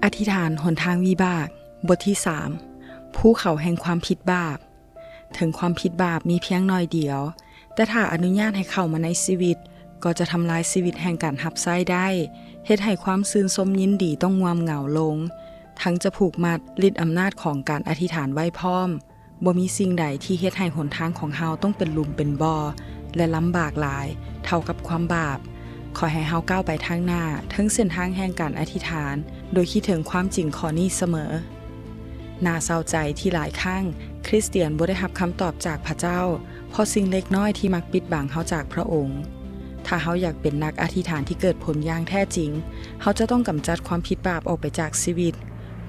ອະທິຖານຫົນທາງວິບາກ ບົດທີສາມ ພູເຂົາແຫ່ງຄວາມຜິດບາບ. ເຖິງຄວາມຜິດບາບມີພຽງໜ້ອຍດຽວ, ແຕ່ຖ້າອະນຸຍາດໃຫ້ເຂົ້າມາໃນຊີວິດ, ກໍຈະທຳລາຍຊີວິດແຫ່ງການຮັບໃຊ້ໄດ້, ເຮັດໃຫ້ຄວາມຊື່ນຊົມຍິນດີຕ້ອງງວມເຫງົາລົງ, ທັງຈະຜູກມັດລິດອຳນາດຂອງການອະທິຖານໄວ້ພ້ອມ. ບໍ່ມີສິ່ງໃດທີ່ເຮັດໃຫ້ຫົນທາງຂອງເຮົາຕ້ອງເປັນຫຼຸມເປັນບໍ່ ແລະ ລຳບາກຫຼາຍເທົ່າກັບຄວາມບາບ. ຂໍໃຫ້ເຮົາກ້າວໄປທາງໜ້າເທິງເສັ້ນທາງແຫ່ງການອະທິຖານ ໂດຍຄິດເຖິງຄວາມຈິງຂໍ້ນີ້ສະເໝີ. ໜ້າເສົ້າໃຈທີ່ຫຼາຍຄັ້ງຄຣິສຕຽນບໍ່ໄດ້ຮັບຄຳຕອບຈາກພະເຈົ້າ ເພາະສິ່ງເລັກນ້ອຍທີ່ມັກປິດບັງເຮົາຈາກພະອົງ. ຖ້າເຮົາຢາກເປັນນັກອະທິຖານທີ່ເກີດຜົນຢ່າງແທ້ຈິງ, ເຮົາຈະຕ້ອງກຳຈັດຄວາມຜິດບາບອອກໄປຈາກຊີວິດ.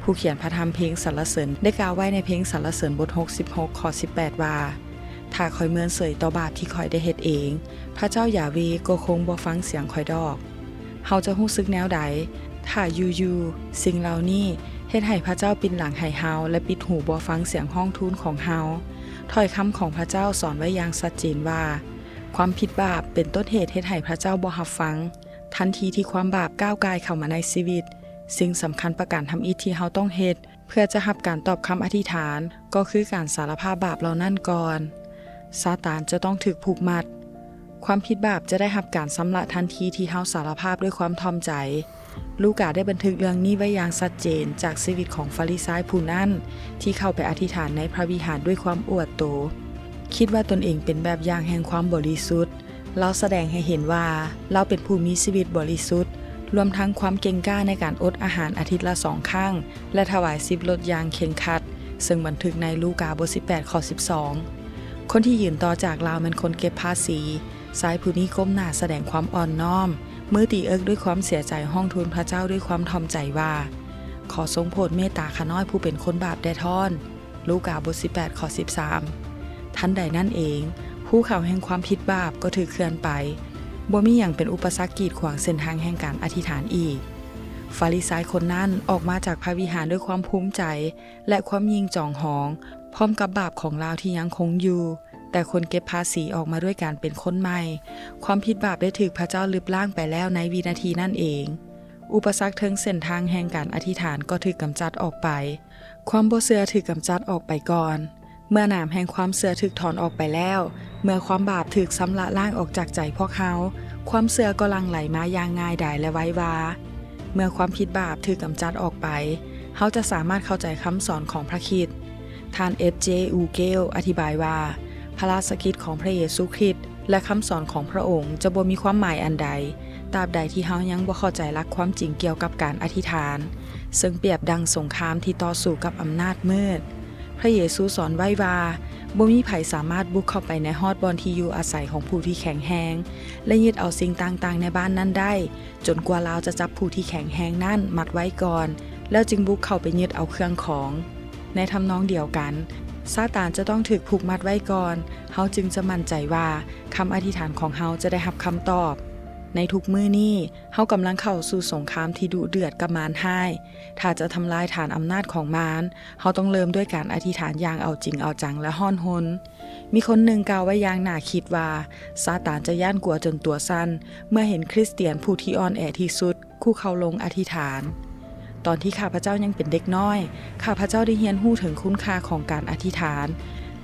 ຜູ້ຂຽນພະທຳເພງສັນລະເສີນໄດ້ກ່າວໄວ້ໃນເພງສັນລະເສີນບົດຫົກສິບຫົກ ຂໍ້ສິບແປດ ວ່າ, ຖ້າຂ້ອຍເມີນເສີຍຕໍ່ບາບທີ່ຂ້ອຍໄດ້ເຮັດເອງ, ພະເຈົ້າຢາເວກໍຄົງບໍ່ຟັງສຽງຂ້ອຍດອກ. ເຮົາຈະຮູ້ສຶກແນວໃດ ຖ້າຢູ່ໆສິ່ງເຫຼົ່ານີ້ເຮັດໃຫ້ພະເຈົ້າປິ່ນຫຼັງໃຫ້ເຮົາ ແລະ ປິດຫູບໍ່ຟັງສຽງຮ້ອງທູນຂອງເຮົາ? ຖ້ອຍຄຳຂອງພະເຈົ້າສອນໄວ້ຢ່າງຊັດເຈນວ່າ, ຄວາມຜິດບາບເປັນຕົ້ນເຫດເຮັດໃຫ້ພະເຈົ້າບໍ່ຮັບຟັງ. ທັນທີທີ່ຄວາມບາບກ້າວກ່າຍເຂົ້າມາໃນຊີວິດ, ສິ່ງສຳຄັນປະການທຳອິດທີ່ເຮົາຕ້ອງເຮັດ ເພື່ອຈະຮັບການຕອບຄຳອະທິຖານ ກໍຄືການສາລະພາບບາບເຫຼົ່ານັ້ນກ່ອນ. ຊາຕານຈະຕ້ອງຖືກຜູກມັດ. ຄວາມຜິດບາບຈະໄດ້ຮັບການຊຳລະທັນທີທີ່ເຮົາສາລະພາບດ້ວຍຄວາມຖ່ອມໃຈ. ລູກາໄດ້ບັນທຶກເລື່ອງນີ້ໄວ້ຢ່າງຊັດເຈນຈາກຊີວິດຂອງຟາຣິຊາຍຜູ້ນັ້ນ ທີ່ເຂົ້າໄປອະທິຖານໃນພະວິຫານດ້ວຍຄວາມອວດໂຕ, ຄິດວ່າຕົນເອງເປັນແບບຢ່າງແຫ່ງຄວາມບໍລິສຸດ. ລາວສະແດງໃຫ້ເຫັນວ່າລາວເປັນຜູ້ມີຊີວິດບໍລິສຸດ, ລວມທັງຄວາມເກັ່ງກ້າໃນການອົດອາຫານອາທິດລະສອງຄັ້ງ ແລະ ຖວາຍສິບລົດຢ່າງເຄັ່ງຄັດ, ເຊິ່ງບັນທຶກໃນລູກາບົດສິບແປດ ຂໍ້ສິບສອງ. ຄົນທີ່ຢືນຕໍ່ຈາກລາວແມ່ນຄົນເກັບພາສີ. ຊາຍຜູ້ນີ້ກົ້ມໜ້າສະແດງຄວາມອ່ອນນ້ອມ, ມືຕີເອິກດ້ວຍຄວາມເສຍໃຈ, ຮ້ອງທູນພະເຈົ້າດ້ວຍຄວາມຖ່ອມໃຈວ່າ, ຂໍຊົງໂຜດເມດຕາຂ້ານ້ອຍຜູ້ເປັນຄົນບາບແດ່ທ້ອນ. ລູກາບົດສິບແປດ ຂໍ້ສິບສາມ. ທັນໃດນັ້ນເອງ, ພູເຂົາແຫ່ງຄວາມຜິດບາບກໍຖືກເຄື່ອນໄປ. ບໍ່ມີຫຍັງເປັນອຸປະສັກກີດຂວາງເສັ້ນທາງແຫ່ງການອະທິຖານອີກ. ຟາຣິຊາຍຄົນນັ້ນອອກມາຈາກພະວິຫານດ້ວຍຄວາມພູມໃຈ ແລະ ຄວາມຍິ່ງຈອງຫອງ, ພ້ອມກັບບາບຂອງລາວທີ່ຍັງຄົງຢູ່. ແຕ່ຄົນເກັບພາສີອອກມາດ້ວຍການເປັນຄົນໃໝ່. ຄວາມຜິດບາບໄດ້ຖືກພະເຈົ້າລຶບລ້າງໄປແລ້ວໃນວິນາທີນັ້ນເອງ. ອຸປະສັກເທິງເສັ້ນທາງແຫ່ງການອະທິຖານກໍຖືກກຳຈັດອອກໄປ. ຄວາມບໍ່ເຊື່ອຖືກກຳຈັດອອກໄປກ່ອນ. ເມື່ອໜາມແຫ່ງຄວາມເຊື່ອຖືກຖອນອອກໄປແລ້ວ, ເມື່ອຄວາມບາບຖືກຊຳລະລ້າງອອກຈາກໃຈພວກເຮົາ, ຄວາມເຊື່ອກໍຫຼັ່ງໄຫຼມາຢ່າງງ່າຍດາຍ ແລະ ໄວວາ. ເມື່ອຄວາມຜິດບາບຖືກກຳຈັດອອກໄປ, ເຮົາຈະສາມາດເຂົ້າໃຈຄຳສອນຂອງພະຄຣິດ. ທ່ານ ເອັຟ ເຈ ອູເກວ ອະທິບາຍວ່າ, ພະລາຊະກິດຂອງພະເຢຊູຄຣິດ ແລະ ຄຳສອນຂອງພະອົງຈະບໍ່ມີຄວາມໝາຍອັນໃດ, ຕາບໃດທີ່ເຮົາຍັງບໍ່ເຂົ້າໃຈຫຼັກຄວາມຈິງກ່ຽວກັບການອະທິຖານ, ເຊິ່ງປຽບດັ່ງສົງຄາມທີ່ຕໍ່ສູ້ກັບອຳນາດມືດ. ພະເຢຊູສອນໄວ້ວ່າ, ບໍ່ມີໃຜສາມາດບຸກເຂົ້າໄປໃນຮອດບ່ອນທີ່ຢູ່ອາໄສຂອງຜູ້ທີ່ແຂງແຮງ ແລະ ຍຶດເອົາສິ່ງຕ່າງໆໃນບ້ານນັ້ນໄດ້, ຈົນກວ່າລາວຈະຈັບຜູ້ທີ່ແຂງແຮງນັ້ນມັດໄວ້ກ່ອນ, ແລ້ວຈຶ່ງບຸກເຂົ້າໄປຍຶດເອົາເຄື່ອງຂອງ. ໃນທຳນອງດຽວກັນ, ຊາຕານຈະຕ້ອງຖືກຜູກມັດໄວ້ກ່ອນ, ເຮົາຈຶ່ງຈະໝັ້ນໃຈວ່າຄຳອະທິຖານຂອງເຮົາຈະໄດ້ຮັບຄຳຕອບ. ໃນທຸກມື້ນີ້, ເຮົາກຳລັງເຂົ້າສູ່ສົງຄາມທີ່ດຸເດືອດກັບມານຮ້າຍ. ຖ້າຈະທຳລາຍຖານອຳນາດຂອງມານ, ເຮົາຕ້ອງເລີ່ມດ້ວຍການອະທິຖານຢ່າງເອົາຈິງເອົາຈັງ ແລະ ຮ້ອນຮົນ. ມີຄົນໜຶ່ງກ່າວໄວ້ຢ່າງໜ້າຄິດວ່າ, ຊາຕານຈະຢ້ານກົວຈົນຕົວສັ່ນ ເມື່ອເຫັນຄຣິສຕຽນຜູ້ທີ່ອ່ອນແອທີ່ສຸດ ຄຸກເຂົ່າລົງອະທິຖານ. ຕອນທີ່ຂ້າພະເຈົ້າຍັງເປັນເດັກນ້ອຍ, ຂ້າພະເຈົ້າໄດ້ຮຽນຮູ້ເຖິງຄຸນຄ່າຂອງການອະທິຖານ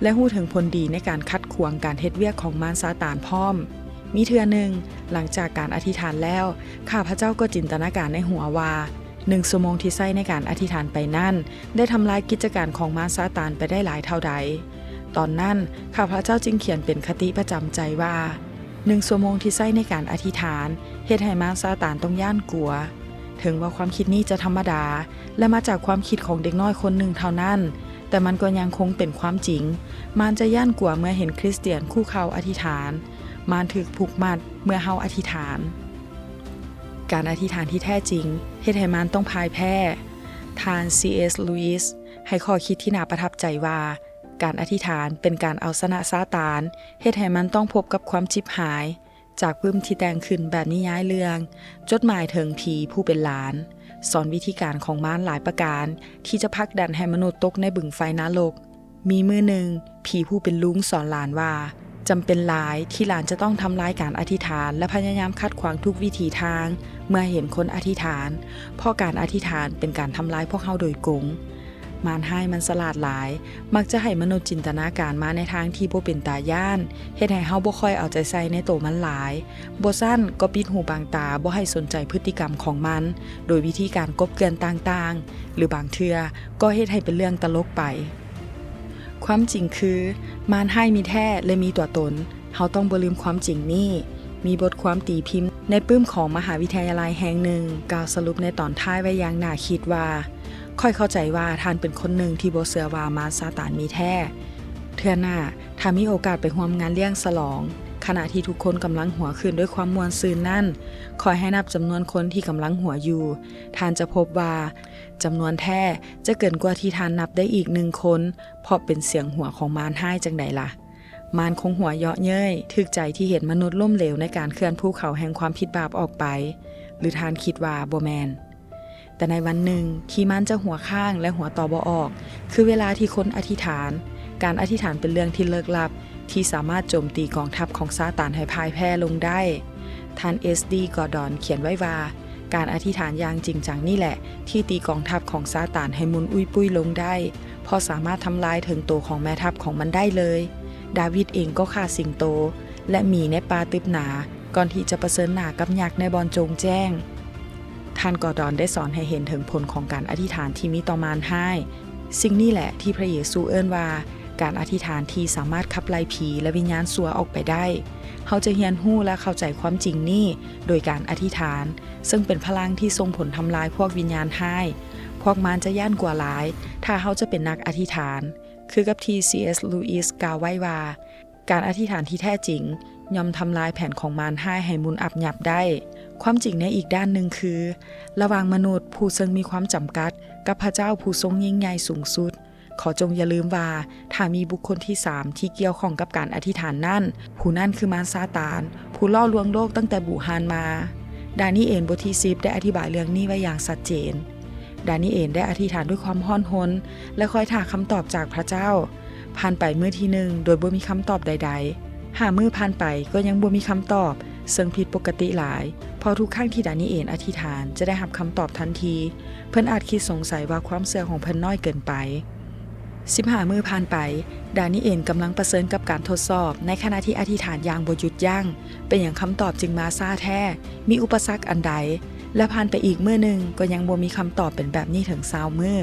ແລະ ຮູ້ເຖິງຜົນດີໃນການຂັດຂວາງການເຮັດວຽກຂອງມານຊາຕານພ້ອມ. ມີເທື່ອໜຶ່ງ, ຫຼັງຈາກການອະທິຖານແລ້ວ, ຂ້າພະເຈົ້າກໍຈິນຕະນາການໃນຫົວວ່າ, ໜຶ່ງຊົ່ວໂມງທີ່ໃຊ້ໃນການອະທິຖານໄປນັ້ນ ໄດ້ທຳລາຍກິດຈະການຂອງມານຊາຕານໄປໄດ້ຫຼາຍເທົ່າໃດ. ຕອນນັ້ນ, ຂ້າພະເຈົ້າຈຶ່ງຂຽນເປັນຄະຕິປະຈຳໃຈວ່າ, ໜຶ່ງຊົ່ວໂມງທີ່ໃຊ້ໃນການອະທິຖານ ເຮັດໃຫ້ມານຊາຕານຕ້ອງຢ້ານກົວ. ເຖິງວ່າຄວາມຄິດນີ້ຈະທຳມະດາ ແລະ ມາຈາກຄວາມຄິດຂອງເດັກນ້ອຍຄົນໜຶ່ງເທົ່ານັ້ນ, ແຕ່ມັນກໍຍັງຄົງເປັນຄວາມຈິງ. ມານຈະຢ້ານກົວເມື່ອເຫັນຄຣິສຕຽນຄຸກເຂົ່າອະທິຖານ. ມານຖືກຜູກມັດເມື່ອເຮົາອະທິຖານ. ການອະທິຖານທີ່ແທ້ຈິງເຮັດໃຫ້ມານຕ້ອງພ່າຍແພ້. ທ່ານ ຊີເອສ ລູອິສ ໃຫ້ຂໍ້ຄິດທີ່ໜ້າປະທັບໃຈວ່າ, ການອະທິຖານເປັນການເອົາຊະນະຊາຕານ, ເຮັດໃຫ້ມັນຕ້ອງພົບກັບຄວາມຈິບຫາຍ. ຈາກປຶ້ມທີ່ແຕ່ງຂຶ້ນແບບນິຍາຍເລື່ອງ, ຈົດໝາຍເຖິງຜີຜູ້ເປັນຫຼານ, ສອນວິທີການຂອງມານຫຼາຍປະການທີ່ຈະຜັກດັນໃຫ້ມະນຸດຕົກໃນບຶງໄຟນະລົກ. ມີມື້ໜຶ່ງ, ຜີຜູ້ເປັນລຸງສອນຫຼານວ່າ, ຈຳເປັນຫຼາຍທີ່ຫຼານຈະຕ້ອງທຳລາຍການອະທິຖານ ແລະ ພະຍາຍາມຂັດຂວາງທຸກວິຖີທາງ ເມື່ອເຫັນຄົນອະທິຖານ, ເພາະການອະທິຖານເປັນການທຳລາຍພວກເຮົາໂດຍກົງ. ມານຮ້າຍມັນສະຫຼາດຫຼາຍ, ມັກຈະໃຫ້ມະນຸດຈິນຕະນາການມາໃນທາງທີ່ບໍ່ເປັນຕາຢ້ານ, ເຮັດໃຫ້ເຮົາບໍ່ຄ່ອຍເອົາໃຈໃສ່ໃນໂຕມັນຫຼາຍ, ບໍ່ຊັ້ນກໍປິດຫູບັງຕາບໍ່ໃຫ້ສົນໃຈພຶດຕິກຳຂອງມັນ ໂດຍວິທີການກົບເກື່ອນຕ່າງໆ ຫຼື ບາງເທື່ອກໍເຮັດໃຫ້ເປັນເລື່ອງຕະຫຼົກໄປ. ຄວາມຈິງຄື ມານຮ້າຍມີແທ້ ແລະ ມີຕົວຕົນ. ເຮົາຕ້ອງບໍ່ລືມຄວາມຈິງນີ້. ມີບົດຄວາມຕີພິມໃນປຶ້ມຂອງມະຫາວິທະຍາໄລແຫ່ງໜຶ່ງ ກ່າວສະຫຼຸບໃນຕອນທ້າຍໄວ້ຢ່າງໜ້າຄິດວ່າ, ຂ້ອຍເຂົ້າໃຈວ່າທ່ານເປັນຄົນໜຶ່ງທີ່ບໍ່ເຊື່ອວ່າມານຊາຕານມີແທ້. ເທື່ອໜ້າ, ຖ້າມີໂອກາດໄປຮ່ວມງານລ້ຽງສະຫຼອງ, ຂະນະທີ່ທຸກຄົນກຳລັງຫົວຂຶ້ນດ້ວຍຄວາມມ່ວນຊື່ນນັ້ນ, ຂໍໃຫ້ນັບຈຳນວນຄົນທີ່ກຳລັງຫົວຢູ່, ທ່ານຈະພົບວ່າ ຈຳນວນແທ້ຈະເກີນກວ່າທີ່ທ່ານນັບໄດ້ອີກໜຶ່ງຄົນ, ເພາະເປັນສຽງຫົວຂອງມານຮ້າຍຈັ່ງໃດລະ? ມານຄົງຫົວເຍາະເຍີ້ຍ, ຖືກໃຈທີ່ເຫັນມະນຸດລົ້ມເຫຼວໃນການເຄື່ອນພູເຂົາແຫ່ງຄວາມຜິດບາບອອກໄປ, ຫຼື ທ່ານຄິດວ່າບໍ່ແມ່ນ? ແຕ່ໃນວັນໜຶ່ງທີ່ມັນຈະຫົວຄ້າງ ແລະ ຫົວຕໍ່ບໍ່ອອກ, ຄືເວລາທີ່ຄົນອະທິຖານ. ການອະທິຖານເປັນເລື່ອງທີ່ເລິກລັບ ທີ່ສາມາດໂຈມຕີກອງທັບຂອງຊາຕານໃຫ້ພ່າຍແພ້ລົງໄດ້. ທ່ານ ເອສ ດີ ກອດອນ ຂຽນໄວ້ວ່າ, ການອະທິຖານຢ່າງຈິງຈັງນີ້ແຫຼະ ທີ່ຕີກອງທັບຂອງຊາຕານໃຫ້ໝຸ່ນອຸ້ຍປຸ້ຍລົງໄດ້, ເພາະສາມາດທຳລາຍເຖິງໂຕຂອງແມ່ທັບຂອງມັນໄດ້ເລີຍ. ດາວິດເອງກໍຂ້າສິງໂຕ ແລະ ໝີໃນປ່າຕຶບໜາ ກ່ອນທີ່ຈະປະເຊີນໜ້າກັບຍັກໃນບ່ອນໂຈງແຈ້ງ. ທ່ານກອດອນໄດ້ສອນໃຫ້ເຫັນເຖິງຜົນຂອງການອະທິຖານທີ່ມີຕໍ່ມານຮ້າຍ. ສິ່ງນີ້ແຫຼະທີ່ພະເຢຊູເອີ້ນວ່າ ການອະທິຖານທີ່ສາມາດຂັບໄລ່ຜີ ແລະ ວິນຍານຊົ່ວອອກໄປໄດ້. ເຮົາຈະຮຽນຮູ້ ແລະ ເຂົ້າໃຈຄວາມຈິງນີ້ໂດຍການອະທິຖານ, ເຊິ່ງເປັນພະລັງທີ່ສົ່ງຜົນທຳລາຍພວກວິນຍານຮ້າຍ. ພວກມານຈະຢ້ານກົວຫຼາຍ ຖ້າເຮົາຈະເປັນນັກອະທິຖານ. ຄືກັບທີ່ ຊີ ເອສ ລູອິສ ກ່າວໄວ້ວ່າ, ການອະທິຖານທີ່ແທ້ຈິງຍ່ອມທຳລາຍແຜນຂອງມານຮ້າຍໃຫ້ໝຸ່ນອັບຍັບໄດ້. ຄວາມຈິງໃນອີກດ້ານໜຶ່ງຄື, ລະຫວ່າງມະນຸດຜູ້ເຊິ່ງມີຄວາມຈຳກັດ ກັບພະເຈົ້າຜູ້ຊົງຍິ່ງໃຫຍ່ສູງສຸດ, ຂໍຈົ່ງຢ່າລືມວ່າ ຖ້າມີບຸກຄົນທີສາມທີ່ກ່ຽວຂ້ອງກັບການອະທິຖານນັ້ນ, ຜູ້ນັ້ນຄືມານຊາຕານ, ຜູ້ຫຼໍ່ລວງໂລກຕັ້ງແຕ່ບູຮານມາ. ດານີເອນບົດທີສິບໄດ້ອະທິບາຍເລື່ອງນີ້ໄວ້ຢ່າງຊັດເຈນ. ດານີເອນໄດ້ອະທິຖານດ້ວຍຄວາມຮ້ອນຮົນ ແລະ ຄອຍຖ້າຄຳຕອບຈາກພະເຈົ້າ. ຜ່ານໄປມື້ທີໜຶ່ງໂດຍບໍ່ມີຄຳຕອບໃດໆ. ຫ້າມື້ຜ່ານໄປກໍຍັງບໍ່ມີຄຳຕອບ, ເຊິ່ງຜິດປົກກະຕິຫຼາຍ, ເພາະທຸກຄັ້ງທີ່ດານີເອນອະທິຖານຈະໄດ້ຮັບຄຳຕອບທັນທີ. ເພິ່ນອາດຄິດສົງໄສວ່າຄວາມເຊື່ອຂອງເພິ່ນນ້ອຍເກີນໄປ. ສິບຫ້າມື້ຜ່ານໄປ, ດານີເອນກຳລັງປະເຊີນກັບການທົດສອບ ໃນຂະນະທີ່ອະທິຖານຢ່າງບໍ່ຢຸດຢັ້ງ. ເປັນຫຍັງຄຳຕອບຈຶ່ງມາຊ້າແທ້? ມີອຸປະສັກອັນໃດ? ແລະ ຜ່ານໄປອີກມື້ໜຶ່ງ ກໍຍັງບໍ່ມີຄຳຕອບ. ເປັນແບບນີ້ເຖິງຊາວມື້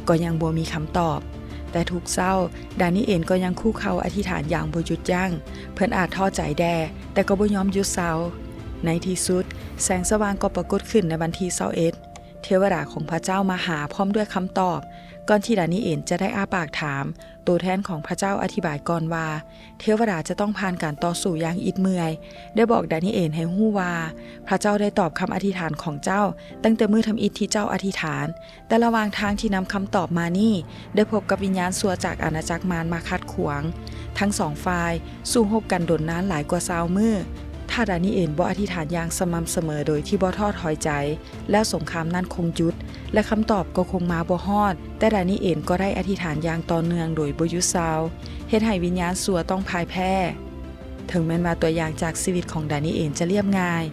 ກໍຍັງບໍ່ມີຄຳຕອບ. ແຕ່ທຸກເຊົ້າ, ດານີເອນກໍຍັງຄຸເຂົ່າອະທິຖານຢ່າງບໍ່ຢຸດຢັ້ງ. ເພິ່ນອາດທໍ້ໃຈແດ່, ແຕ່ກໍບໍ່ຍອມຢຸດເຊົາ. ໃນທີ່ສຸດ, ແສງສະຫວ່າງກໍປາກົດຂຶ້ນໃນວັນທີຊາວເອັດ. ເທວະດາຂອງພະເຈົ້າມາຫາພ້ອມດ້ວຍຄຳຕອບ. ກ່ອນທີ່ດານີເອນຈະໄດ້ອ້າປາກຖາມ, ໂຕແທນຂອງພະເຈົ້າອະທິບາຍກ່ອນວ່າ ເທວະດາຈະຕ້ອງຜ່ານການຕໍ່ສູ້ຢ່າງອິດເມື່ອຍ, ໄດ້ບອກດານີເອນໃຫ້ຮູ້ວ່າ ພະເຈົ້າໄດ້ຕອບຄຳອະທິຖານຂອງເຈົ້າ ຕັ້ງແຕ່ມື້ທຳອິດທີ່ເຈົ້າອະທິຖານ, ແຕ່ລະຫວ່າງທາງທີ່ນຳຄຳຕອບມານີ້ ໄດ້ພົບກັບວິນຍານຊົ່ວຈາກອານາຈັກມານມາຂັດຂວາງ. ທັງສອງຝ່າຍສູ້ຮົບກັນດົນນານຫຼາຍກວ່າຊາວມື້. ຖ້າດານີເອນບໍ່ອະທິຖານຢ່າງສະໝ່ຳສະເໝີໂດຍທີ່ບໍ່ທໍ້ຖອຍໃຈ, ແລ້ວສົງຄາມນັ້ນຄົງຢຸດ ແລະ ຄຳຕອບກໍຄົງມາບໍ່ຮອດ. ແຕ່ດານີເອນກໍໄດ້ອະທິຖານຢ່າງຕໍ່ເນື່ອງໂດຍບໍ່ຢຸດເຊົາ, ເຮັດໃຫ້ວິນຍານຊົ່ວຕ້ອງພ່າຍແພ້. ເຖິງແມ່ນວ່າຕົວຢ່າງຈາກຊີວິດຂອງດານີເອນຈະລຽບງ່າຍ,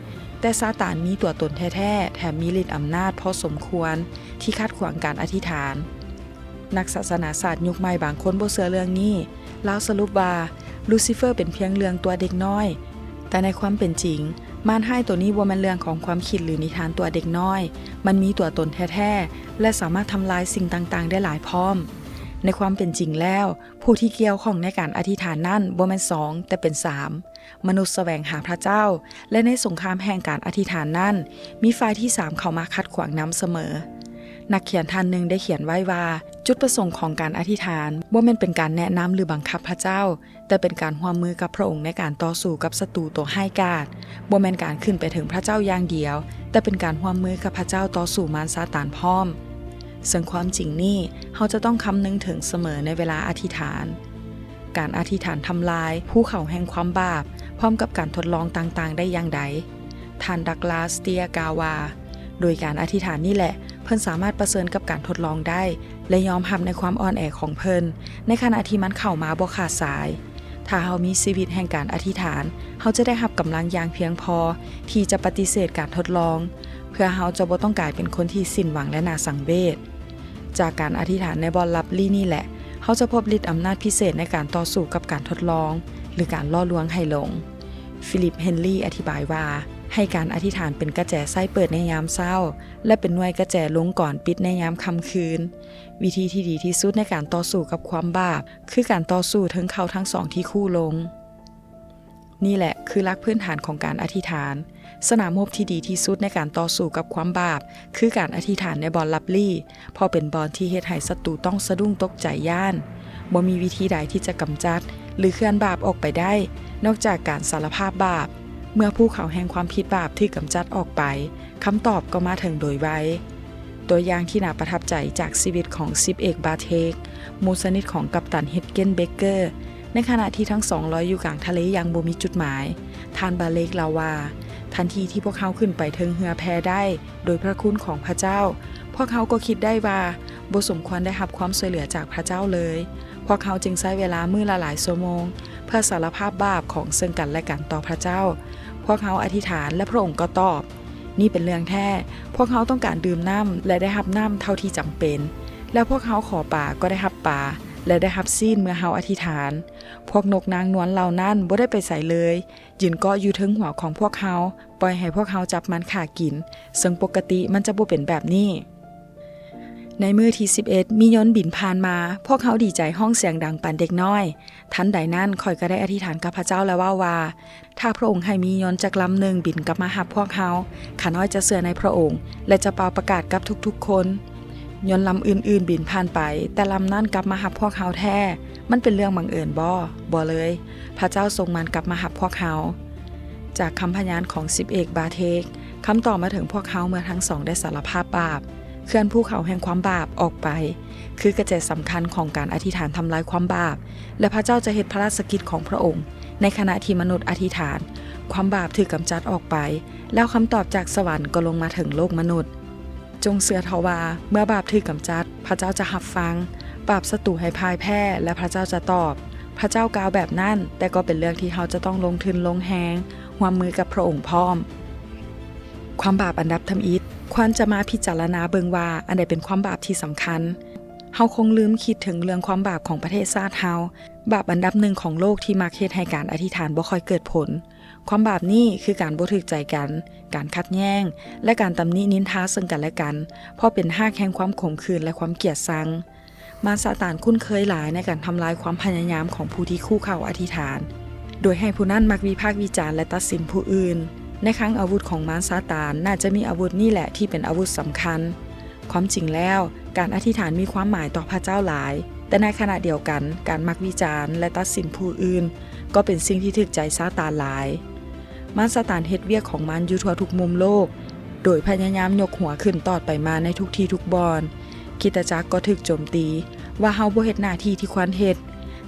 ແຕ່ຊາຕານມີຕົວຕົນແທ້ໆ, ແຖມມີລິດອຳນາດພໍສົມຄວນທີ່ຂັດຂວາງການອະທິຖານ. ນັກສາສະໜາສາດຍຸກໃໝ່ບາງຄົນບໍ່ເຊື່ອເລື່ອງນີ້. ລາວສະຫຼຸບວ່າ ລູຊີເຟີເປັນພຽງເລື່ອງຕົວະເດັກນ້ອຍ. ແຕ່ໃນຄວາມເປັນຈິງ, ມານຮ້າຍໂຕນີ້ບໍ່ແມ່ນເລື່ອງຂອງຄວາມຄິດ ຫຼື ນິທານຕົວະເດັກນ້ອຍ. ມັນມີຕົວຕົນແທ້ໆ ແລະ ສາມາດທຳລາຍສິ່ງຕ່າງໆໄດ້ຫຼາຍພ້ອມ. ໃນຄວາມເປັນຈິງແລ້ວ, ຜູ້ທີ່ກ່ຽວຂ້ອງໃນການອະທິຖານນັ້ນບໍ່ແມ່ນສອງ, ແຕ່ເປັນສາມ. ມະນຸດສະແຫວງຫາພະເຈົ້າ, ແລະ ໃນສົງຄາມແຫ່ງການອະທິຖານນັ້ນ, ມີຝ່າຍທີສາມເຂົ້າມາຂັດຂວາງນຳສະເໝີ. ນັກຂຽນທ່ານໜຶ່ງໄດ້ຂຽນໄວ້ວ່າ, ຈຸດປະສົງຂອງການອະທິຖານບໍ່ແມ່ນເປັນການແນະນຳ ຫຼື ບັງຄັບພະເຈົ້າ, ແຕ່ເປັນການຮ່ວມມືກັບພະອົງໃນການຕໍ່ສູ້ກັບສັດຕູຕົວຮ້າຍກາດ. ບໍ່ແມ່ນການຂຶ້ນໄປເຖິງພະເຈົ້າຢ່າງດຽວ, ແຕ່ເປັນການຮ່ວມມືກັບພະເຈົ້າຕໍ່ສູ້ມານຊາຕານພ້ອມ. ເຊິ່ງຄວາມຈິງນີ້ ເຮົາຈະຕ້ອງຄຳນຶງເຖິງສະເໝີໃນເວລາອະທິຖານ. ການອະທິຖານທຳລາຍພູເຂົາແຫ່ງຄວາມບາບ ພ້ອມກັບການທົດລອງຕ່າງໆໄດ້ຢ່າງໃດ? ທ່ານ ດັກລາສ ເຕຍ ກ່າວວ່າ, ໂດຍການອະທິຖານນີ້ແຫຼະ ເພິ່ນສາມາດປະເຊີນກັບການທົດລອງໄດ້ ແລະ ຍອມຮັບໃນຄວາມອ່ອນແອຂອງເພິ່ນ ໃນຂະນະທີ່ມັນເຂົ້າມາບໍ່ຂາດສາຍ. ຖ້າເຮົາມີຊີວິດແຫ່ງການອະທິຖານ, ເຮົາຈະໄດ້ຮັບກຳລັງຢ່າງພຽງພໍທີ່ຈະປະຕິເສດການທົດລອງ, ເພື່ອເຮົາຈະບໍ່ຕ້ອງກາຍເປັນຄົນທີ່ສິ້ນຫວັງ ແລະ ໜ້າສັງເວດ. ຈາກການອະທິຖານໃນບ່ອນລັບລີ້ນີ້ແຫຼະ, ເຮົາຈະພົບລິດອຳນາດພິເສດໃນການຕໍ່ສູ້ກັບການທົດລອງ ຫຼື ການຫຼໍ່ລວງໃຫ້ຫຼົງ. ຟີລິບ ເຮນລີ ອະທິບາຍວ່າ, ໃຫ້ການອະທິຖານເປັນກະແຈໃຊ້ເປີດໃນຍາມເຊົ້າ ແລະ ເປັນໜ່ວຍກະແຈລົງກ່ອນປິດໃນຍາມຄ່ຳຄືນ. ວິທີທີ່ດີທີ່ສຸດໃນການຕໍ່ສູ້ກັບຄວາມບາບ ຄືການຕໍ່ສູ້ເທິງເຂົ້າທັງສອງທີ່ຄູ່ລົງ. ນີ້ແຫຼະຄືຫຼັກພື້ນຖານຂອງການອະທິຖານ. ສະໜາມຮົບທີ່ດີທີ່ສຸດໃນການຕໍ່ສູ້ກັບຄວາມບາບ ຄືການອະທິຖານໃນບ່ອນລັບລີ້, ເພາະເປັນບ່ອນທີ່ເຮັດໃຫ້ສັດຕູຕ້ອງສະດຸ້ງຕົກໃຈຢ້ານ. ບໍ່ມີວິທີໃດທີ່ຈະກຳຈັດ ຫຼື ເຄື່ອນບາບອອກໄປໄດ້ ນອກຈາກການສາລະພາບບາບ. ເມື່ອພູເຂົາແຫ່ງຄວາມຜິດບາບຖືກກຳຈັດອອກໄປ, ຄຳຕອບກໍມາເຖິງໂດຍໄວ. ຕົວຢ່າງທີ່ໜ້າປະທັບໃຈຈາກຊີວິດຂອງສິບເອກ ບາເທກ, ໝູ່ສະໜິດຂອງກັບຕັນ ເຮັດເກັນ ເບກເກີ. ໃນຂະນະທີ່ທັງສອງລອຍຢູ່ກາງທະເລຢ່າງບໍ່ມີຈຸດໝາຍ, ທ່ານ ບາເລກ ເລົ່າວ່າ, ທັນທີທີ່ພວກເຮົາຂຶ້ນໄປເທິງເຮືອແພໄດ້ໂດຍພະຄຸນຂອງພະເຈົ້າ, ພວກເຮົາກໍຄິດໄດ້ວ່າບໍ່ສົມຄວນໄດ້ຮັບຄວາມຊ່ວຍເຫຼືອຈາກພະເຈົ້າເລີຍ. ພວກເຮົາຈຶ່ງໃຊ້ເວລາມື້ລະຫຼາຍຊົ່ວໂມງ ເພື່ອສາລະພາບບາບຂອງເຊິ່ງກັນແລະກັນຕໍ່ພະເຈົ້າ. ພວກເຮົາອະທິຖານ ແລະ ພະອົງກໍຕອບ. ນີ້ເປັນເລື່ອງແທ້. ພວກເຮົາຕ້ອງການດື່ມນ້ຳ ແລະ ໄດ້ຮັບນ້ຳເທົ່າທີ່ຈຳເປັນ. ແລ້ວພວກເຮົາຂໍປາ ກໍໄດ້ຮັບປາ ແລະ ໄດ້ຮັບຊີ້ນເມື່ອເຮົາອະທິຖານ. ພວກນົກນາງນວນເຫຼົ່ານັ້ນບໍ່ໄດ້ໄປໃສເລີຍ, ຢືນເກາະຢູ່ເທິງຫົວຂອງພວກເຮົາ, ປ່ອຍໃຫ້ພວກເຮົາຈັບມັນຂ້າກິນ, ເຊິ່ງປົກກະຕິມັນຈະບໍ່ເປັນແບບນີ້. ໃນມື້ທີສິບເອັດ ມີຍົນບິນຜ່ານມາ, ພວກເຮົາດີໃຈຮ້ອງສຽງດັງປານເດັກນ້ອຍ. ທັນໃດນັ້ນ ຂ້ອຍກໍໄດ້ອະທິຖານກັບພະເຈົ້າ ແລະ ເວົ້າວ່າ, ຖ້າພະອົງໃຫ້ມີຍົນຈັກລຳໜຶ່ງບິນກັບມາຮັບພວກເຮົາ, ຂ້ານ້ອຍຈະເຊື່ອໃນພະອົງ ແລະ ຈະເປົ່າປະກາດກັບທຸກໆຄົນ. ຍົນລຳອື່ນໆບິນຜ່ານໄປ, ແຕ່ລຳນັ້ນກັບມາຮັບພວກເຮົາແທ້. ມັນເປັນເລື່ອງບັງເອີນບໍ? ບໍ່ເລີຍ. ພະເຈົ້າສົ່ງມັນກັບມາຮັບພວກເຮົາ. ຈາກຄຳພະຍານຂອງສິບເອກ ບາເທກ, ຄຳຕອບມາເຖິງພວກເຮົາເມື່ອທັງສອງໄດ້ສາລະພາບບາບ, ເຄື່ອນພູເຂົາແຫ່ງຄວາມບາບອອກໄປ, ຄືກະແຈສຳຄັນຂອງການອະທິຖານທຳລາຍຄວາມບາບ, ແລະ ພະເຈົ້າຈະເຮັດພະລາຊະກິດຂອງພະອົງ. ໃນຂະນະທີ່ມະນຸດອະທິຖານ, ຄວາມບາບຖືກກຳຈັດອອກໄປ, ແລ້ວຄຳຕອບຈາກສະຫວັນກໍລົງມາເຖິງໂລກມະນຸດ. ຈົ່ງເຊື່ອເຖາະວ່າ ເມື່ອບາບຖືກກຳຈັດ, ພະເຈົ້າຈະຮັບຟັງ, ປາບສັດຕູໃຫ້ພ່າຍແພ້ ແລະ ພະເຈົ້າຈະຕອບ. ພະເຈົ້າກ່າວແບບນັ້ນ, ແຕ່ກໍເປັນເລື່ອງທີ່ເຮົາຈະຕ້ອງລົງທຶນລົງແຮງ, ຮ່ວມມືກັບພະອົງພ້ອມ. ຄວາມບາບອັນດັບທຳອິດ, ຄວນຈະມາພິຈາລະນາເບິ່ງວ່າອັນໃດເປັນຄວາມບາບທີ່ສຳຄັນ. ເຮົາຄົງລືມຄິດເຖິງເລື່ອງຄວາມບາບຂອງປະເທດຊາດເຮົາ, ບາບອັນດັບໜຶ່ງຂອງໂລກທີ່ມັກເຮັດໃຫ້ການອະທິຖານບໍ່ຄ່ອຍເກີດຜົນ. ຄວາມບາບນີ້ຄືການບໍ່ຖືກໃຈກັນ, ການຂັດແຍ້ງ ແລະ ການຕຳໜິນິນທາເຊິ່ງກັນແລະກັນ, ເພາະເປັນຮາກແຫ່ງຄວາມຂົມຂືນ ແລະ ຄວາມກຽດຊັງ. ມານຊາຕານຄຸ້ນເຄີຍຫຼາຍໃນການທຳລາຍຄວາມພະຍາຍາມຂອງຜູ້ທີ່ຄູ່ເຂົ້າອະທິຖານ, ໂດຍໃຫ້ຜູ້ນັ້ນມັກວິພາກວິຈານ ແລະ ຕັດສິນຜູ້ອື່ນ. ໃນຄັງອາວຸດຂອງມານຊາຕານ ໜ້າຈະມີອາວຸດນີ້ແຫຼະທີ່ເປັນອາວຸດສຳຄັນ. ຄວາມຈິງແລ້ວ, ການອະທິຖານມີຄວາມໝາຍຕໍ່ພະເຈົ້າຫຼາຍ, ແຕ່ໃນຂະນະດຽວກັນ, ການມັກວິຈານ ແລະ ຕັດສິນຜູ້ອື່ນ ກໍເປັນສິ່ງທີ່ຖືກໃຈຊາຕານຫຼາຍ. ມານຊາຕານເຮັດວຽກຂອງມັນຢູ່ທົ່ວທຸກມຸມໂລກ, ໂດຍພະຍາຍາມຍົກຫົວຂຶ້ນຕອດໄປມາໃນທຸກທີ່ທຸກບ່ອນ. ຄຣິສຕະຈັກກໍຖືກໂຈມຕີວ່າເຮົາບໍ່ເຮັດໜ້າທີ່ທີ່ຄວນເຮັດ.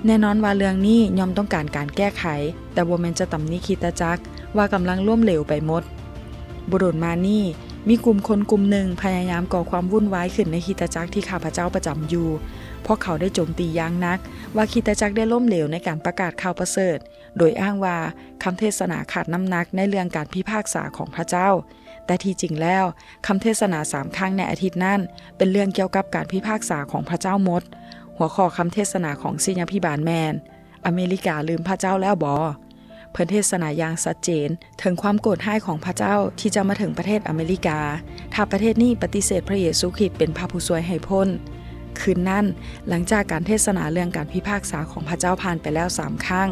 ແນ່ນອນວ່າເລື່ອງນີ້ຍ່ອມຕ້ອງການການແກ້ໄຂ, ແຕ່ບໍ່ແມ່ນຈະຕຳໜິຄຣິສຕະຈັກວ່າກຳລັງລົ້ມເຫຼວໄປໝົດ. ບໍ່ດົນມານີ້, ມີກຸ່ມຄົນກຸ່ມໜຶ່ງພະຍາຍາມກໍ່ຄວາມວຸ່ນວາຍຂຶ້ນໃນຄຣິສຕະຈັກທີ່ຂ້າພະເຈົ້າປະຈຳຢູ່. ພວກເຂົາໄດ້ໂຈມຕີຢ່າງໜັກວ່າຄຣິສຕະຈັກໄດ້ລົ້ມເຫຼວໃນການປະກາດຂ່າວປະເສີດ, ໂດຍອ້າງວ່າຄຳເທດສະໜາຂາດນ້ຳໜັກໃນເລື່ອງການພິພາກສາຂອງພະເຈົ້າ. ແຕ່ທີ່ຈິງແລ້ວ, ຄຳເທດສະໜາສາມຄັ້ງໃນອາທິດນັ້ນ ເປັນເລື່ອງກ່ຽວກັບການພິພາກສາຂອງພະເຈົ້າໝົດ. ຫົວຂໍ້ຄຳເທດສະໜາຂອງສິດຍາພິບານແມ່ນ ອາເມລິກາລືມພະເຈົ້າແລ້ວບໍ? ເພິ່ນເທດສະໜາຢ່າງຊັດເຈນເຖິງຄວາມໂກດຮ້າຍຂອງພະເຈົ້າທີ່ຈະມາເຖິງປະເທດອາເມລິກາ ຖ້າປະເທດນີ້ປະຕິເສດພະເຢຊູຄຣິດເປັນພະຜູ້ຊ່ວຍໃຫ້ພົ້ນ. ຄືນນັ້ນ, ຫຼັງຈາກການເທດສະໜາເລື່ອງການພິພາກສາຂອງພະເຈົ້າຜ່ານໄປແລ້ວສາມຄັ້ງ,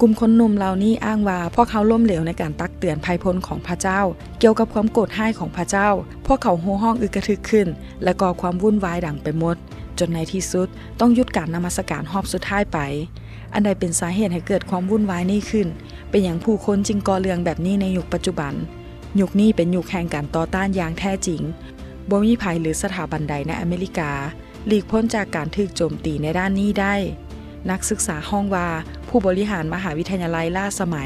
ກຸ່ມຄົນໜຸ່ມເຫຼົ່ານີ້ອ້າງວ່າພວກເຮົາລົ້ມເຫຼວໃນການຕັກເຕືອນໄພພົ້ນຂອງພະເຈົ້າກ່ຽວກັບຄວາມໂກດຮ້າຍຂອງພະເຈົ້າ. ພວກເຂົາໂຫ່ຮ້ອງອຶກກະທຶກຂຶ້ນ ແລະ ກໍ່ຄວາມວຸ່ນວາຍດັງໄປໝົດ, ຈົນໃນທີ່ສຸດຕ້ອງຢຸດການນະມັດສະການຮອບສຸດທ້າຍໄປ. ອັນໃດເປັນສາເຫດໃຫ້ເກີດຄວາມວຸ່ນວາຍນີ້ຂຶ້ນ? ເປັນຫຍັງຜູ້ຄົນຈຶ່ງກໍ່ເລື່ອງແບບນີ້ໃນຍຸກປັດຈຸບັນ? ຍຸກນີ້ເປັນຍຸກແຫ່ງການຕໍ່ຕ້ານຢ່າງແທ້ຈິງ. ບໍ່ມີໃຜ ຫຼື ສະຖາບັນໃດໃນອາເມລິກາຫຼີກພົ້ນຈາກການຖືກໂຈມຕີໃນດ້ານນີ້ໄດ້. ນັກສຶກສາຮ້ອງວ່າ ຜູ້ບໍລິຫານມະຫາວິທະຍາໄລລ້າສະໄໝ,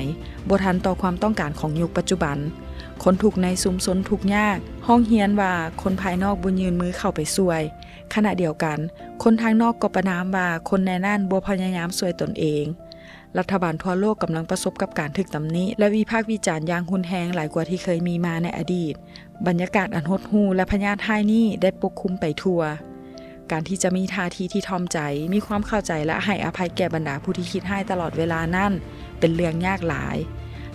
ບໍ່ທັນຕໍ່ຄວາມຕ້ອງການຂອງຍຸກປັດຈຸບັນ. ຄົນທຸກໃນຊຸມຊົນທຸກຍາກຮ້ອງຮຽນວ່າຄົນພາຍນອກບໍ່ຍື່ນມືເຂົ້າໄປຊ່ວຍ. ຂະນະດຽວກັນ, ຄົນທາງນອກກໍປະນາມວ່າຄົນໃນນັ້ນບໍ່ພະຍາຍາມຊ່ວຍຕົນເອງ. ລັດຖະບານທົ່ວໂລກກຳລັງປະສົບກັບການຖືກຕຳໜິ ແລະ ວິພາກວິຈານຢ່າງຮຸນແຮງຫຼາຍກວ່າທີ່ເຄີຍມີມາໃນອະດີດ. ບັນຍາກາດອັນຫົດຫູ່ ແລະ ພະຍາດຮ້າຍນີ້ໄດ້ປົກຄຸມໄປທົ່ວ. ການທີ່ຈະມີທ່າທີທີ່ຖ່ອມໃຈ, ມີຄວາມເຂົ້າໃຈ ແລະ ໃຫ້ອະໄພແກ່ບັນດາຜູ້ທີ່ຄິດຮ້າຍຕະຫຼອດເວລານັ້ນ ເປັນເລື່ອງຍາກຫຼາຍ.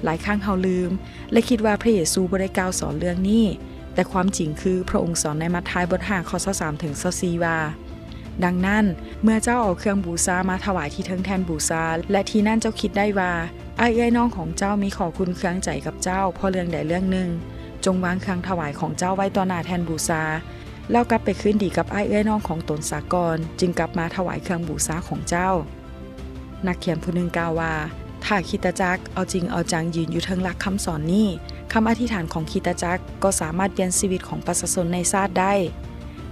ຫຼາຍຄັ້ງເຮົາລືມ ແລະ ຄິດວ່າພຣະເຢຊູບໍ່ໄດ້ກ່າວສອນເລື່ອງນີ້, ແຕ່ຄວາມຈິງຄື ພຣະອົງສອນໃນມັດທາຍບົດຫ້າ ຂໍ້ຊາວສາມເຖິງຊາວສີ່ວ່າ, ດັ່ງນັ້ນ, ເມື່ອເຈົ້າເອົາເຄື່ອງບູຊາມາຖວາຍທີ່ເທິງແທ່ນບູຊາ ແລະ ທີ່ນັ້ນເຈົ້າຄິດໄດ້ວ່າ ອ້າຍເອື້ອຍນ້ອງຂອງເຈົ້າມີຂໍ້ຂຸ້ນເຄືອງໃຈກັບເຈົ້າເພາະເລື່ອງໃດເລື່ອງໜຶ່ງ, ຈົ່ງວາງເຄື່ອງຖວາຍຂອງເຈົ້າໄວ້ຕໍ່ໜ້າແທ່ນບູຊາ, ແລ້ວກັບໄປຄືນດີກັບອ້າຍເອື້ອຍນ້ອງຂອງຕົນສາກ່ອນ, ຈຶ່ງກັບມາຖວາຍເຄື່ອງບູຊາຂອງເຈົ້າ. ນັກຂຽນຜູ້ໜຶ່ງກ່າວວ່າ, ຖ້າຄຣິສຕະຈັກເອົາຈິງເອົາຈັງຢືນຢູ່ເທິງຫຼັກຄຳສອນນີ້, ຄຳອະທິຖານຂອງຄຣິສຕະຈັກກໍສາມາດປ່ຽນຊີວິດຂອງປະຊາຊົນໃນຊາດໄດ້.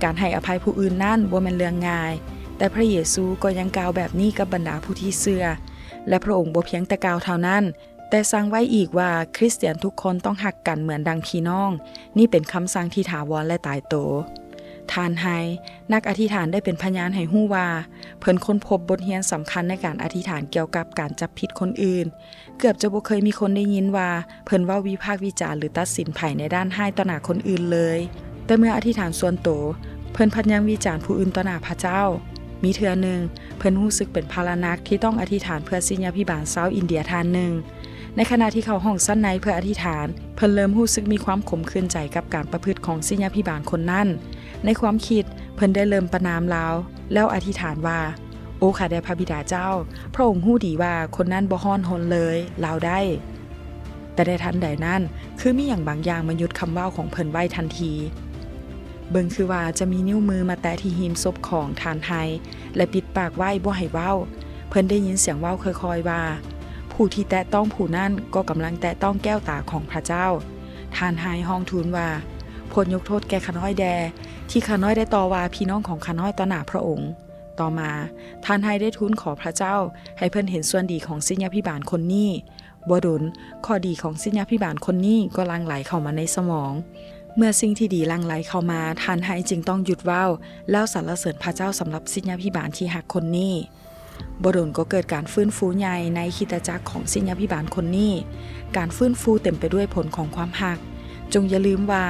ການໃຫ້ອະໄພຜູ້ອື່ນນັ້ນບໍ່ແມ່ນເລື່ອງງ່າຍ, ແຕ່ພຣະເຢຊູກໍຍັງກ່າວແບບນີ້ກັບບັນດາຜູ້ທີ່ເຊື່ອ ແລະ ພຣະອົງບໍ່ພຽງແຕ່ກ່າວເທົ່ານັ້ນ, ແຕ່ສັ່ງໄວ້ອີກວ່າ ຄຣິສຕຽນທຸກຄົນຕ້ອງຮັກກັນເໝືອນດັ່ງພີ່ນ້ອງ. ນີ້ເປັນຄຳສັ່ງທີ່ຖາວອນ ແລະ ຕາຍໂຕ. ທ່ານ ໄຮ ນັກອະທິຖານໄດ້ເປັນພະຍານໃຫ້ຮູ້ວ່າ ເພິ່ນຄົ້ນພົບບົດຮຽນສຳຄັນໃນການອະທິຖານກ່ຽວກັບການຈັບຜິດຄົນອື່ນ. ເກືອບຈະບໍ່ເຄີຍມີຄົນໄດ້ຍິນວ່າເພິ່ນເວົ້າວິພາກວິຈານ ຫຼື ຕັດສິນໃຜໃນດ້ານຮ້າຍຕໍ່ໜ້າຄົນອື່ນເລີຍ. ແຕ່ເມື່ອອະທິຖານສ່ວນໂຕ, ເພິ່ນພັດຍັງວິຈານຜູ້ອື່ນຕໍ່ໜ້າພະເຈົ້າ. ມີເທື່ອໜຶ່ງ, ເພິ່ນຮູ້ສຶກເປັນພາລະໜັກທີ່ຕ້ອງອະທິຖານເພື່ອສິດຍາພິບານຊາວອິນເດຍທ່ານໜຶ່ງ. ໃນຂະນະທີ່ເຂົ້າຫ້ອງຊັ້ນໃນເພື່ອອະທິຖານ, ເພິ່ນເລີ່ມຮູ້ສຶກມີຄວາມຂົມຂື່ນໃຈກັບການປະພຶດຂອງສິດຍາພິບານຄົນນັ້ນ. ໃນຄວາມຄິດ, ເພິ່ນໄດ້ເລີ່ມປະນາມລາວ, ແລ້ວອະທິຖານວ່າ, ໂອ ຂ້າແດ່ພະບິດາເຈົ້າ, ພຣະອົງຮູ້ດີວ່າຄົນນັ້ນບໍ່ຮ້ອນຮົນເລີຍ, ລາວໄດ້. ແຕ່ໃນທັນໃດນັ້ນ, ຄືມີຫຍັງບາງຢ່າງມາຢຸດຄຳເວົ້າຂອງເພິ່ນໄວ້ທັນທີ. ເບິ່ງຄືວ່າຈະມີນິ້ວມືມາແຕະທີ່ຮີມສົບຂອງທ່ານ ໄຮ ແລະ ປິດປາກໄວ້ບໍ່ໃຫ້ເວົ້າ. ເພິ່ນໄດ້ຍິນສຽງເວົ້າຄ່ອຍໆວ່າ, ຜູ້ທີ່ແຕະຕ້ອງຜູ້ນັ້ນກໍກຳລັງແຕະຕ້ອງແກ້ວຕາຂອງພຣະເຈົ້າ. ທ່ານ ໄຮ ຮ້ອງທູນວ່າ, ໂປດຍົກໂທດແກ່ຂ້ານ້ອຍແດ່, ທີ່ຂ້ານ້ອຍໄດ້ຕໍ່ວ່າພີ່ນ້ອງຂອງຂ້ານ້ອຍຕໍ່ໜ້າພຣະອົງ. ຕໍ່ມາ, ທ່ານ ໄຮ ໄດ້ທູນຂໍພຣະເຈົ້າໃຫ້ເພິ່ນເຫັນສ່ວນດີຂອງສິດຍາພິບານຄົນນີ້. ບໍ່ດົນ, ຂໍ້ດີຂອງສິດຍາພິບານຄົນນີ້ກໍຫຼັ່ງໄຫຼເຂົ້າມາໃນສະໝອງ. ເມື່ອສິ່ງທີ່ດີຫຼັ່ງໄຫຼເຂົ້າມາ, ທ່ານ ໄຮ ຈຶ່ງຕ້ອງຢຸດເວົ້າ ແລ້ວສັນລະເສີນພຣະເຈົ້າສຳລັບສິດຍາພິບານທີ່ຮັກຄົນນີ້. ບໍ່ດົນກໍເກີດການຟື້ນຟູໃຫຍ່ໃນຄຣິສຕະຈັກຂອງສິດຍາພິບານຄົນນີ້. ການຟື້ນຟູເຕັມໄປດ້ວຍຜົນຂອງຄວາມຮັກ. ຈົ່ງຢ່າລືມວ່າ,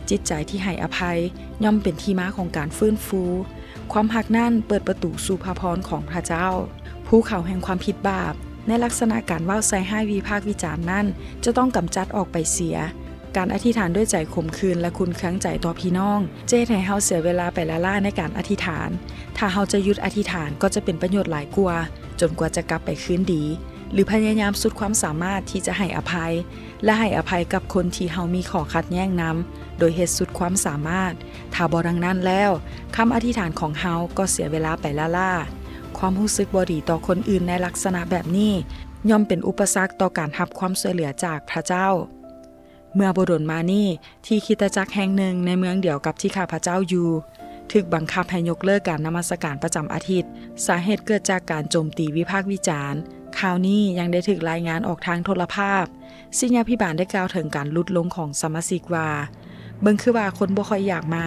ຈິດໃຈທີ່ໃຫ້ອະໄພ ຍ່ອມເປັນທີ່ມາຂອງການຟື້ນຟູ. ຄວາມຮັກນັ້ນເປີດປະຕູສູ່ພະພອນຂອງພຣະເຈົ້າ. ພູເຂົາແຫ່ງຄວາມຜິດບາບ ໃນລັກສະນະການເວົ້າໃສ່ຮ້າຍວິພາກວິຈານນັ້ນ ຈະຕ້ອງກຳຈັດອອກໄປເສຍ. ການອະທິຖານດ້ວຍໃຈຂົມຂື່ນ ແລະ ຂຸ້ນເຄືອງໃຈຕໍ່ພີ່ນ້ອງ ຈະເຮັດໃຫ້ເຮົາເສຍເວລາໄປລ້າໆໃນການອະທິຖານ. ຖ້າເຮົາຈະຢຸດອະທິຖານ ກໍຈະເປັນປະໂຫຍດຫຼາຍກວ່າ, ຈົນກວ່າຈະກັບໄປຄືນດີ, ຫຼື ພະຍາຍາມສຸດຄວາມສາມາດທີ່ຈະໃຫ້ອະໄພ ແລະ ໃຫ້ອະໄພກັບຄົນທີ່ເຮົາມີຂໍ້ຂັດແຍ້ງນຳ ໂດຍເຮັດສຸດຄວາມສາມາດ. ຖ້າບໍ່ດັ່ງນັ້ນແລ້ວ, ຄຳອະທິຖານຂອງເຮົາກໍເສຍເວລາໄປລ້າໆ. ຄວາມຮູ້ສຶກບໍ່ດີຕໍ່ຄົນອື່ນໃນລັກສະນະແບບນີ້ ຍ່ອມເປັນອຸປະສັກຕໍ່ການຮັບຄວາມຊ່ວຍເຫຼືອຈາກພຣະເຈົ້າ. ເມື່ອບໍ່ດົນມານີ້, ທີ່ຄຣິສຕະຈັກແຫ່ງໜຶ່ງໃນເມືອງດຽວກັບທີ່ຂ້າພະເຈົ້າຢູ່ ຖືກບັງຄັບໃຫ້ຍົກເລີກການນະມັດສະການປະຈຳອາທິດ. ສາເຫດເກີດຈາກການໂຈມຕີວິພາກວິຈານ. ຂ່າວນີ້ຍັງໄດ້ຖືກລາຍງານອອກທາງໂທລະພາບ. ສິດຍາພິບານໄດ້ກ່າວເຖິງການຫຼຸດລົງຂອງສະມາຊິກວ່າ, ເບິ່ງຄືວ່າຄົນບໍ່ຄ່ອຍຢາກມາ,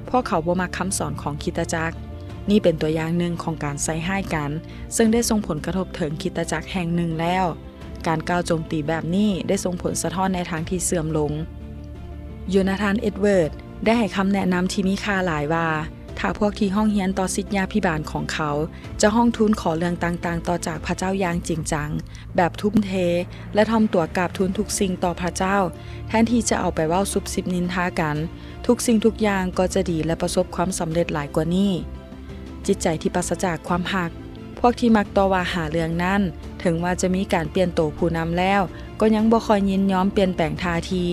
ພວກເຂົາບໍ່ມັກຄຳສອນຂອງຄຣິສຕະຈັກ. ນີ້ເປັນຕົວຢ່າງໜຶ່ງຂອງການໃສ່ຮ້າຍກັນ, ເຊິ່ງໄດ້ສົ່ງຜົນກະທົບເຖິງຄຣິສຕະຈັກແຫ່ງໜຶ່ງແລ້ວ. ການກ່າວໂຈມຕີແບບນີ້ໄດ້ສົ່ງຜົນສະທ້ອນໃນທາງທີ່ເສື່ອມລົງ. ໂຢນາທານ ເອັດເວີດ ໄດ້ໃຫ້ຄຳແນະນຳທີ່ມີຄ່າຫຼາຍວ່າ, ຖ້າພວກທີ່ຮ້ອງຮຽນຕໍ່ສິດຍາພິບານຂອງເຂົາ ຈະຮ້ອງທູນຂໍເລື່ອງຕ່າງໆຕໍ່ຈາກພະເຈົ້າຢ່າງຈິງຈັງ, ແບບທຸ່ມເທ ແລະ ຖ່ອມຕົວກາບທູນທຸກສິ່ງຕໍ່ພະເຈົ້າ, ແທນທີ່ຈະເອົາໄປເວົ້າຊຸບຊິບນິນທາກັນ, ທຸກສິ່ງທຸກຢ່າງກໍຈະດີ ແລະ ປະສົບຄວາມສຳເລັດຫຼາຍກວ່ານີ້. ຈິດໃຈທີ່ປາສະຈາກຄວາມຮັກ. ພວກທີ່ມັກຕໍ່ວ່າຫາເລື່ອງນັ້ນ, ເຖິງວ່າຈະມີການປ່ຽນໂຕຜູ້ນຳແລ້ວ, ກໍຍັງບໍ່ຄ່ອຍຍິນຍອມປ່ຽນແປງທ່າທີ.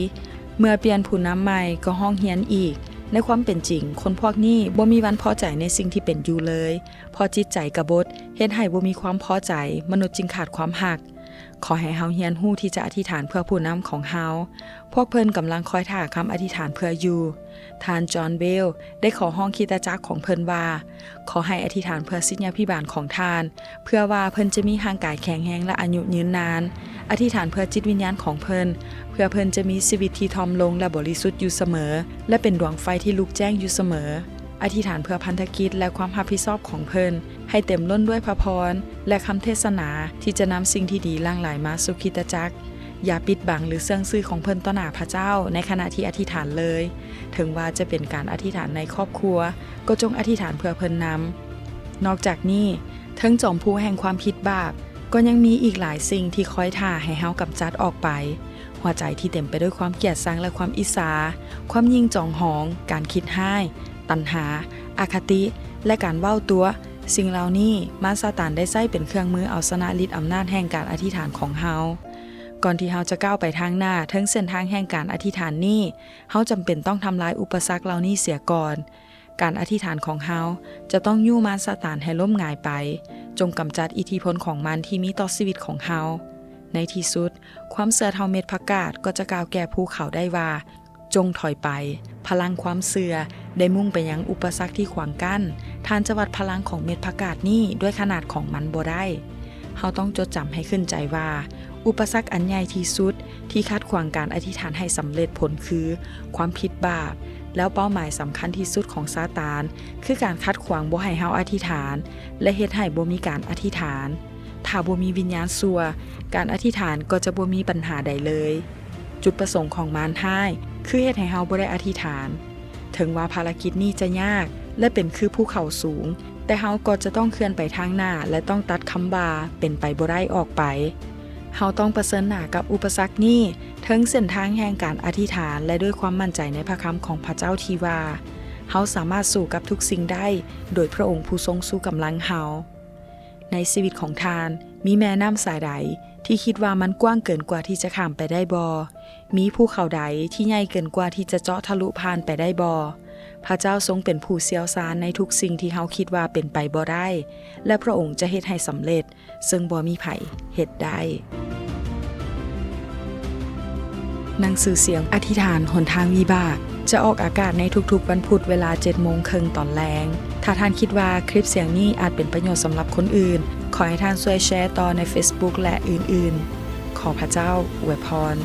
ເມື່ອປ່ຽນຜູ້ນຳໃໝ່, ກໍຮ້ອງຮຽນອີກ. ໃນຄວາມເປັນຈິງ, ຄົນພວກນີ້ບໍ່ມີວັນພໍໃຈໃນສິ່ງທີ່ເປັນຢູ່ເລີຍ. ເພາະຈິດໃຈກະບົດ, ເຮັດໃຫ້ບໍ່ມີຄວາມພໍໃຈ, ມະນຸດຈຶ່ງຂາດຄວາມຮັກ. ຂໍໃຫ້ເຮົາຮຽນຮູ້ທີ່ຈະອະທິຖານເພື່ອຜູ້ນຳຂອງເຮົາ. ພວກເພິ່ນກຳລັງຄອຍຖ້າຄຳອະທິຖານເພື່ອຢູ່. ທ່ານ ຈອນ ເບລ ໄດ້ຂໍຮ້ອງຄຣິສຕະຈັກຂອງເພິ່ນວ່າ, ຂໍໃຫ້ອະທິຖານເພື່ອສິດຍາພິບານຂອງທ່ານ, ເພື່ອວ່າເພິ່ນຈະມີຮ່າງກາຍແຂງແຮງ ແລະ ອາຍຸຍືນນານ. ອະທິຖານເພື່ອຈິດວິນຍານຂອງເພິ່ນ, ເພື່ອເພິ່ນຈະມີຊີວິດທີ່ຖ່ອມລົງ ແລະ ບໍລິສຸດຢູ່ສະເໝີ, ແລະ ເປັນດວງໄຟທີ່ລຸກແຈ້ງຢູ່ສະເໝີ. ອະທິຖານເພື່ອພັນທະກິດ ແລະ ຄວາມຮັບຜິດຊອບຂອງເພິ່ນ ໃຫ້ເຕັມລົ້ນດ້ວຍພະພອນ ແລະ ຄຳເທດສະໜາທີ່ຈະນຳສິ່ງທີ່ດີຫຼັ່ງໄຫຼມາສູ່ຄຣິສຕະຈັກ. ຢ່າປິດບັງ ຫຼື ເຊື່ອງຊື່ຂອງເພິ່ນຕໍ່ໜ້າພະເຈົ້າໃນຂະນະທີ່ອະທິຖານເລີຍ. ເຖິງວ່າຈະເປັນການອະທິຖານໃນຄອບຄົວ, ກໍຈົ່ງອະທິຖານເພື່ອເພິ່ນນຳ. ນອກຈາກນີ້, ເທິງຈອມພູແຫ່ງຄວາມຜິດບາບ ກໍຍັງມີອີກຫຼາຍສິ່ງທີ່ຄອຍຖ້າໃຫ້ເຮົາກຳຈັດອອກໄປ. ຫົວໃຈທີ່ເຕັມໄປດ້ວຍຄວາມກຽດຊັງ ແລະ ຄວາມອິດສາ, ຄວາມຍິ່ງຈອງຫອງ, ການຄິດຮ້າຍ, ຕັນຫາ, ອະຄະຕິ ແລະ ການເວົ້າຕົວະ, ສິ່ງເຫຼົ່ານີ້ ມານຊາຕານໄດ້ໃຊ້ເປັນເຄື່ອງມືເອົາຊະນະລິດອຳນາດແຫ່ງການອະທິຖານຂອງເຮົາ. ກ່ອນທີ່ເຮົາຈະກ້າວໄປທາງໜ້າເທິງເສັ້ນທາງແຫ່ງການອະທິຖານນີ້, ເຮົາຈຳເປັນຕ້ອງທຳລາຍອຸປະສັກເຫຼົ່ານີ້ເສຍກ່ອນ. ການອະທິຖານຂອງເຮົາຈະຕ້ອງຍູ້ມານຊາຕານໃຫ້ລົ້ມຫງາຍໄປ. ຈົ່ງກຳຈັດອິດທິພົນຂອງມັນທີ່ມີຕໍ່ຊີວິດຂອງເຮົາ. ໃນທີ່ສຸດ, ຄວາມເຊື່ອເທົ່າເມັດຜັກກາດກໍຈະກ່າວແກ່ພູເຂົາໄດ້ວ່າ, ຈົ່ງຖອຍໄປ. ພະລັງຄວາມເຊື່ອໄດ້ມຸ່ງໄປຍັງອຸປະສັກທີ່ຂວາງກັ້ນ. ທ່ານຈະວັດພະລັງຂອງເມັດຜັກກາດນີ້ດ້ວຍຂະໜາດຂອງມັນບໍ່ໄດ້. ເຮົາຕ້ອງຈົດຈຳໃຫ້ຂຶ້ນໃຈວ່າ, ອຸປະສັກອັນໃຫຍ່ທີ່ສຸດທີ່ຂັດຂວາງການອະທິຖານໃຫ້ສຳເລັດຜົນຄືຄວາມຜິດບາບ, ແລ້ວເປົ້າໝາຍສຳຄັນທີ່ສຸດຂອງຊາຕານ ຄືການຂັດຂວາງບໍ່ໃຫ້ເຮົາອະທິຖານ ແລະ ເຮັດໃຫ້ບໍ່ມີການອະທິຖານ. ຖ້າບໍ່ມີວິນຍານຊົ່ວ, ການອະທິຖານກໍຈະບໍ່ມີບັນຫາໃດເລີຍ. ຈຸດປະສົງຂອງມານຮ້າຍ ຄືເຮັດໃຫ້ເຮົາບໍ່ໄດ້ອະທິຖານ. ເຖິງວ່າພາລະກິດນີ້ຈະຍາກ ແລະ ເປັນຄືພູເຂົາສູງ, ແຕ່ເຮົາກໍຈະຕ້ອງເຄື່ອນໄປທາງໜ້າ ແລະ ຕ້ອງຕັດຄຳວ່າເປັນໄປບໍ່ໄດ້ອອກໄປ. ເຮົາຕ້ອງປະເຊີນໜ້າກັບອຸປະສັກນີ້ ເທິງເສັ້ນທາງແຫ່ງການອະທິຖານ ແລະ ດ້ວຍຄວາມໝັ້ນໃຈໃນພະຄຳຂອງພະເຈົ້າທີ່ວ່າ, ເຮົາສາມາດສູ້ກັບທຸກສິ່ງໄດ້ໂດຍພະອົງຜູ້ຊົງຊູກຳລັງເຮົາ. ໃນຊີວິດຂອງທ່ານ, ມີແມ່ນ້ຳສາຍໃດທີ່ຄິດວ່າມັນກວ້າງເກີນກວ່າທີ່ຈະຂ້າມໄປໄດ້ບໍ່? ມີພູເຂົາໃດທີ່ໃຫຍ່ເກີນກວ່າທີ່ຈະເຈາະທະລຸຜ່ານໄປໄດ້ບໍ່? ພະເຈົ້າຊົງເປັນຜູ້ຊ່ຽວຊານໃນທຸກສິ່ງທີ່ເຮົາຄິດວ່າເປັນໄປບໍ່ໄດ້, ແລະ ພະອົງຈະເຮັດໃຫ້ສຳເລັດ, ເຊິ່ງບໍ່ມີໃຜເຮັດໄດ້. ໜັງສືສຽງອະທິຖານຫົນທາງວິບາກ ຈະອອກອາກາດໃນທຸກໆວັນພຸດເວລາເຈັດໂມງເຄິ່ງຕອນແລງ. ຖ້າທ່ານຄິດວ່າຄລິບສຽງນີ້ອາດເປັນປະໂຫຍດສຳລັບຄົນອື່ນ, ຂໍໃຫ້ທ່ານຊ່ວຍແຊຕໍ່ໃນເຟສບຸກ ແລະ ອື່ນໆ. ຂໍພະເຈົ້າອວຍພອນ.